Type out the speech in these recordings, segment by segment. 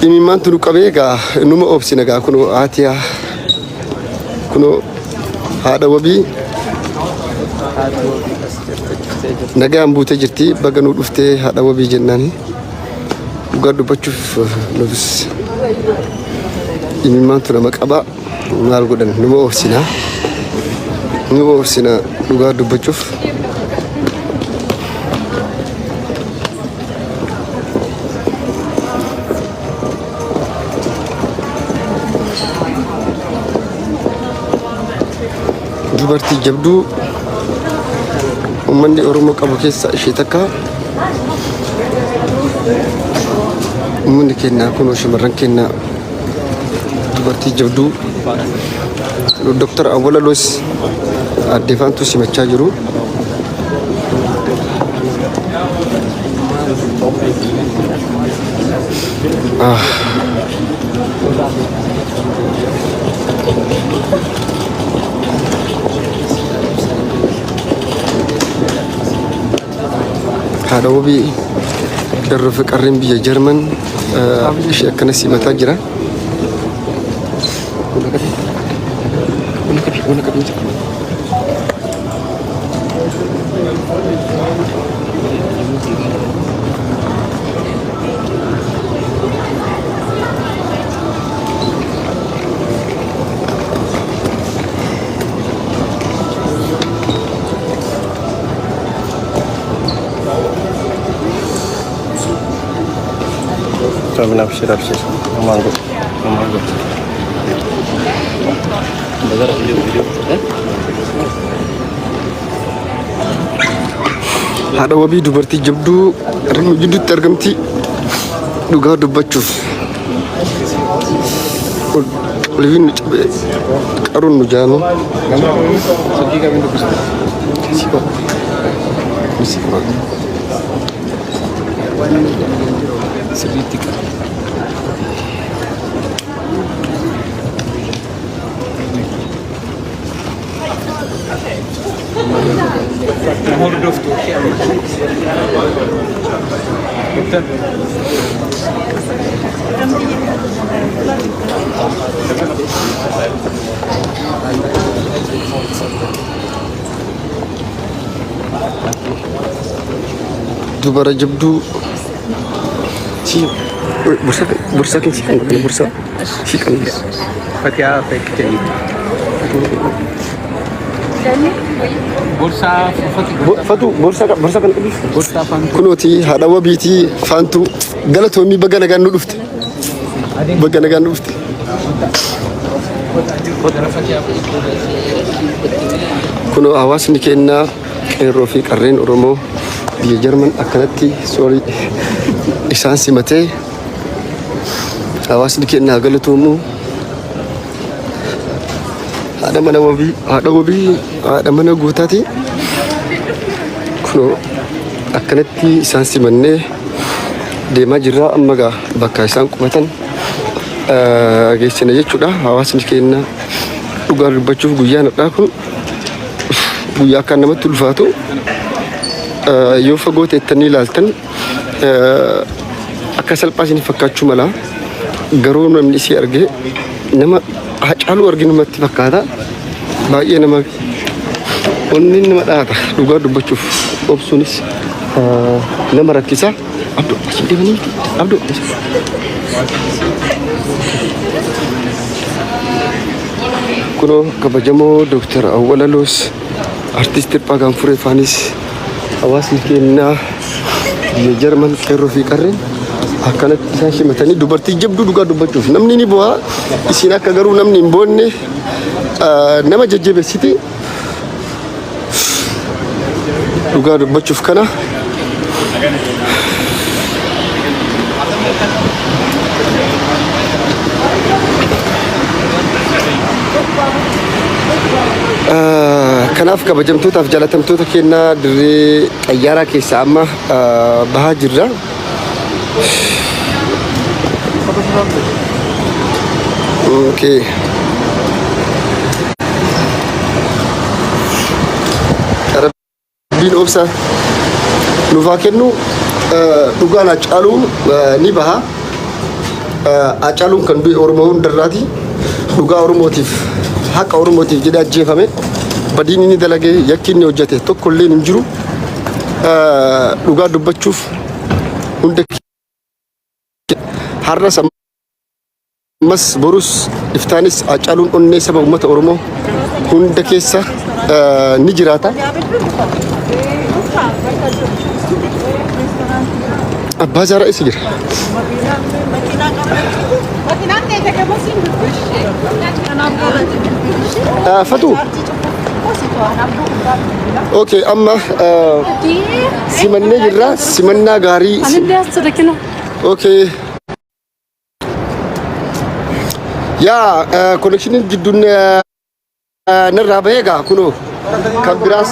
Imimmaantu nu qabee egaa numa obsina egaa kunoo haatiyaa kunoo haadha wabii nagaan buutee jirti baga nu dhuftee haadha wabii jennaani dhugaa dubbachuuf nutis imimmaantu nama qaba maal godhan numa obsina numa obsina dhugaa dubbachuuf. Dubartii jabduu uummanni Oromoo qabu keessaa ishee takka. Uummanni keenya kunoo shamarran keenya dubartii jabduu Dr. Awwalaloos aadde Faantuu simachaa jiru. Haadha wabii qeerroo fi qarreen biyya Jarman ishee akkana simataa jira. Amin abshir abshir. Aman godhu. Aman godhu. Haadha wabii dubartii jabduu nu jidduutti argamti dhugaa dubbachuuf. Olviin nu cabee qaruun nu jaame. Silkii kamiin dubbiste? Sirriitti qaba. Hordoftu. Doktar. Dubara jabduu si bursa bursa kan si kan bursa si kan Fatihaa fekkite. Gorsaa Fatu borsa borsa kan qabdi. Gorsaa faantuu. Kunooti haadha wabiitii faantuu galatoomii baga nagaan nu dhufte. Baga nagaan nu dhufte. Kunoo hawaasni keenya qeerroo fi qarreen Oromoo biyya Jarman akkanatti soorii isaan simatee hawaasni keenya haa galatoomu. Haadha mana wabii, haadha wabii, haadha mana guutaati. Kunoo akkanatti isaan simannee deemaa jirra amma gaa bakka isaan qubatan geessina jechuudha. Hawaasni keenya dhugaa dubbachuuf guyyaan har'aa kun guyyaa akkaan namatti ulfaatu yoo fagoo teettanii ilaaltan akka salphaa isin fakkaachuu mala. Garuu namni isii arge nama Hacaaluu arge namatti fakkaata. Baay'ee nama onni nama dhaata dhugaa dubbachuuf obsuunis nama rakkisa. Abduu asii deemanii miti. Abduu kunoo kabajamoo Dooktar Awwalaloos Artiist Hirphaa Gaanfuree faanis hawaasni keenya biyya Jarman qeerroo fi qarreen akkanatti isaan simatanii dubartii jabduu dhugaa dubbachuuf namni ni bo'a isin akka garuu namni hin boonne nama jajjabeessiti dhugaa dubbachuuf kana Kanaaf kabajamtootaaf jaalatamtoota keenya dirree xayyaaraa keessa amma bahaa jirra. Okay. Rabbiin obsa nuuf haa kennu. Dhugaan Hacaaluu ni baha. Hacaaluun kan du'e Oromoo hundarraati. Dhugaa Oromootiif haqa Oromootiif jedhee ajjeefame. Badiin inni dalage yakki inni hojjete tokko illee hin jiru. Dhugaa dubbachuuf hunda har'as ammas borus iftaanis Hacaaluun onnee saba uummata Oromoo hunda keessa ni jiraata. Abbaa Zaaraa eessa jira? Fatuu. Okay, amma simannee jirra. Simannaa gaarii. Okay. Yaa konekshiniin jidduun narraa bahee egaa kunoo kan biraas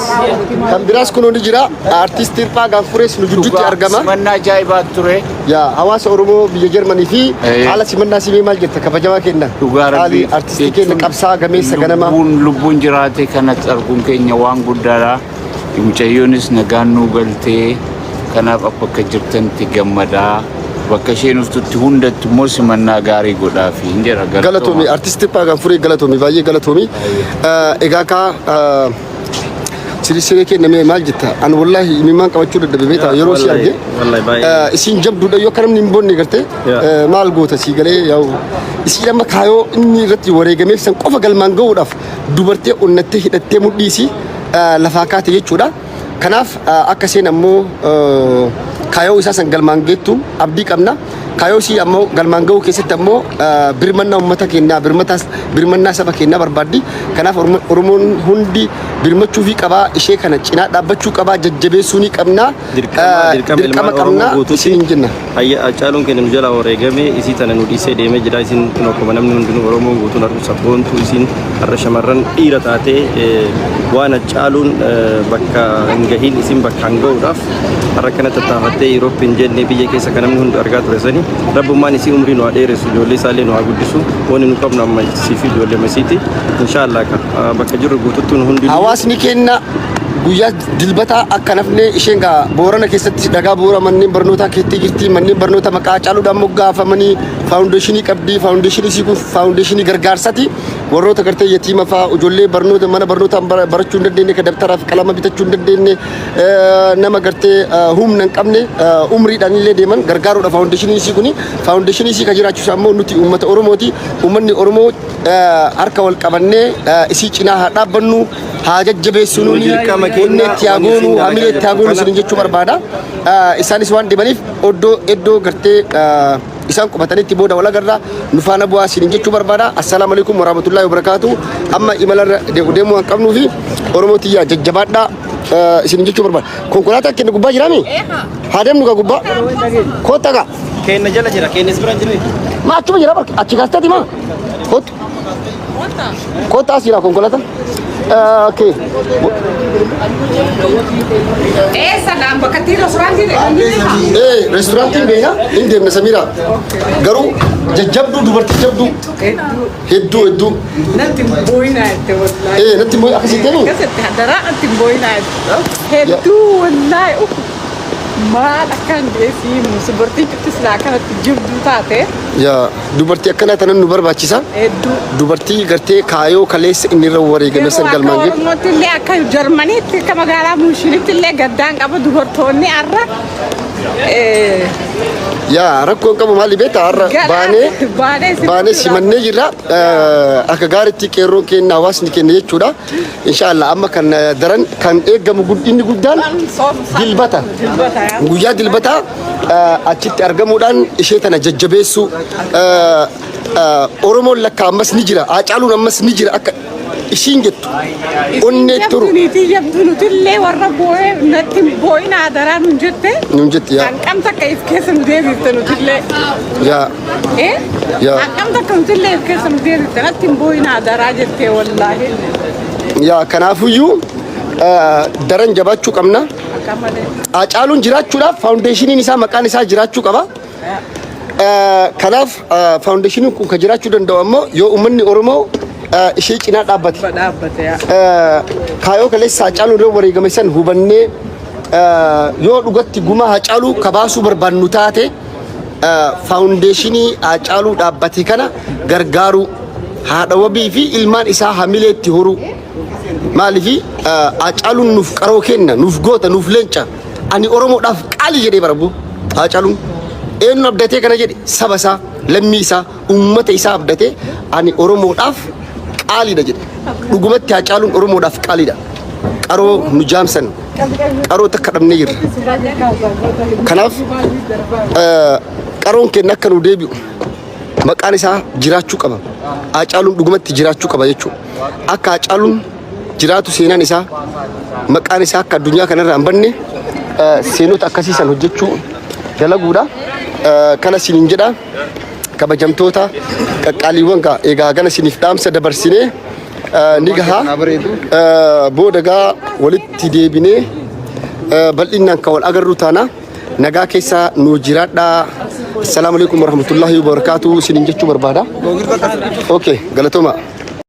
kan biraas kunoo ni jira. Artiist Hirphaa Gaanfurees nu jidduutti argama. Simannaa ajaa'ibaa ture. Yaa hawaasa Oromoo biyya Jarmanii fi haala simannaa simee maal jetta kabajamaa kenna. Dhugaa Haalli rabbii artistii keenya qabsaa gameessa ganamaa. Lubbuun lubbuun jiraate kanatti arguun keenya waan guddaadha. Mucayyoonis nagaan nuu galtee kanaaf bakka jirtanitti gammadaa. Bakka isheen dhuftutti hundatti immoo simannaa gaarii godhaafi hin jedha. Galatoomi artisti Hirphaa Gaanfuree galatoomi baay'ee galatoomi. Egaa kaa siree kenname maal jetta? An wallaahi imimmaan qabachuu dadhabe beektaa yeroo si arge. Wallahi baay'ee. Isiin jabduudha yoo akka namni hin boonne gartee maal goota sii galee yaa'u. Isiin amma kaayoo inni irratti wareegameef san qofa galmaan ga'uudhaaf dubartee onnattee hidhattee mudhiisii lafaa kaate jechuudha. Kanaaf akka isheen ammoo kaayoo isaa san galmaan geettu abdii qabna. Kaayoo isii ammoo galmaan ga'uu keessatti ammoo birmannaa uummata keenyaa birmannaa saba keenyaa barbaaddi. Kanaaf Oromoon hundi birmachuufii qabaa ishee kana cinaa dhaabbachuu qabaa jajjabeessuu ni qabna. Dirqama dirqama Dirqama ilmaan Oromoo qabna guutuutti isiniin jenna. Hayya Hacaaluun keenya nu jalaa wareegame isii tana nu dhiisee deemee jira isin kun akkuma namni hundinuu Oromoon guutuun har'u sabboontuu isiin har'a shamarran dhiira taatee waan Hacaaluun bakka hin gahiin isin bakkaan gahuudhaaf har'a kana tattaafattee Europe hin jenne biyya keessa kan namni hundi argaa ture sani rabbummaan isii umrii nu haa dheeressu ijoollee isaallee nu haa guddisu wanni nu qabnu amma isii fi ijoollee masiiti inshaallah bakka jirru guututti nu hundinuu Hawaasni keenya guyyaa Dilbataa akka nafne isheen gaa Boorana keessatti dhagaa bu'uura manneen barnootaa keettee jirti. Manneen barnoota maqaa Hacaaluudhaan moggaafamanii faawundeeshinii qabdi. Faawundeeshinii isii kun faawundeeshinii gargaarsati. Warroota gartee yatiima fa'aa ijoollee barnoota mana barnootaan barachuu hin dandeenye kan dabtaraa fi qalama bitachuu hin dandeenye nama gartee humna hin qabne umriidhaan illee deeman gargaaruudha faawundeeshinii isii kuni. Faawundeeshinii isii kan jiraachisu ammoo nuti uummata Oromooti. Uummanni Oromoo harka wal qabannee isii cinaa haa dhaabbannu. Haa jajjabeessinu Nuyi dirqama keenya onnee itti haa wanni goonu isin hamilee itti haa goonu kana- isinin jechuu barbaada. Isaanis waan deemaniif oddoo iddoo gartee isaan qubatanitti booda wal agarra nu faana bu'aa isinin jechuu barbaada. Assalaamu alaikum warahmatullahi wabarakaatu. Amma imalarra deemuu waan qabnuu fi Oromoo tiyyaa jajjabaadhaa isinin jechuu barbaada. Konkolaataa keenya gubbaa jiraami? Haa deemnu gaa gubbaa. Kottaa gaa. Keenya jala jira, keenyas bira hin jiru. Ma achuma jira barke achi kaasteeti maa? Kottu. Kottu as jira konkolaataan. Okay. Eessa dhaan bakka itti restaurant deemna? Eh, restaurantiin beekna hin deemna Samiira. Garuu jajjabduu dubartii jabduu hedduu hedduu. Natti hin boo'inaa jette wallaahi. Eh, natti immoo akkasii deemu. Akkasitti hadaraa natti hin boo'inaa jette. Hedduu wallaahi. Maal akkaan jedhee sii himu dubartiin cufti silaa akkanatti jibduu taate Yaa dubartii akkanaa tanan nu barbaachisa. hedduu. Dubartii gartee kaayoo kaleessa inni irra wareegame san Garuu akka galmaan ga'e. Oromootti illee akka Jarmaniitti akka magaalaa Mushinitti illee gaddaan qaba dubartoonni har'a Yaa rakkoon qabu maali beektaa har'a Galaa- baanee baanee baanee simannee jirra. Akka gaariitti qeerroon keenya hawaasni keenya jechuudha. Inshaallah amma kan daran kan eegamu inni guddaan dilbata. Guyyaa dilbataa achitti argamuudhaan ishee tana jajjabeessuu Oromoon lakka ammas ni jira Haacaaluun ammas ni jira akka ishiin jettu onnee turu Niitii jabduu nutillee warra boo'ee natti hin boo'in adaraa nun jette. Nun jette yaa. Hanqam takka if keessa nu deebifte nutillee. Yaa. Eh? Yaa. Hanqam takka nutillee if keessa nu deebifte natti hin boo'in adaraa jettee wallaahi. Yaa kanaafuyyuu daran jabaachuu qabna. Akka malee. Haacaaluun jiraachuudhaaf faawundeeshiniin isaa maqaan isaa jiraachuu qaba. Kanaaf faawundeeshiniin kun kan jiraachuu danda'u ammoo yoo uummanni Oromoo ishee cinaa dhaabbate. Dhaabbate yaa. Kaayoo kaleessa Haacaaluun irra wareegame san hubannee Yoo dhugatti gumaa Hacaaluu ka baasuu barbaannu taate faawundeeshinii Hacaaluu dhaabbate kana gargaaruu haadha wabii fi ilmaan isaa hamilee itti horuu. Maaliif Hacaaluun nuuf qaroo kenna, nuuf goota, nuuf leenca. Ani Oromoodhaaf qaalii jedhee barabbu Hacaaluun. Eenyu abdatee kana jedhe? Saba isaa, lammii isaa, uummata isaa abdatee ani Oromoodhaaf qaaliidha jedhe. Dhugumatti Hacaaluun Oromoodhaaf qaaliidha. Qaroo nu jaamsan, qaroo takka dhabnee jirra. Kanaaf qaroon keenya akka nu deebi'u maqaan isaa jiraachuu qaba. Hacaaluun dhugumatti jiraachuu qaba jechuudha. Akka Hacaaluun jiraatu seenaan isaa maqaan isaa akka addunyaa kanarraa hin banne seenota akkasii san hojjechuu dalaguudha. Kana isiniin jedha kabajamtoota qaqqaaliiwwan gaa egaa gana isiniif dhaamsa dabarsinee ni gaha. Booda gaa walitti deebinee bal'inaan kan wal agarru taana. Nagaa keessa nu jiraadhaa. Assalaamu alaikum warahmatullahi wabarakatuh isiniin jechuu barbaada. Okay, galatooma.